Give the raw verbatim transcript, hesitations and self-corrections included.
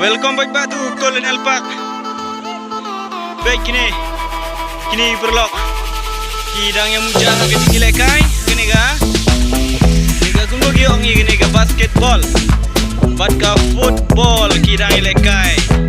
Welcome back, back to Colonial Park. Peit kine, kine paralok, ki dang ïa mujang ha ka jingïalehkai kane ka, kane ka, kumno ki ong ïa kane ka, basketball bad ka football ki dang ïalehkai.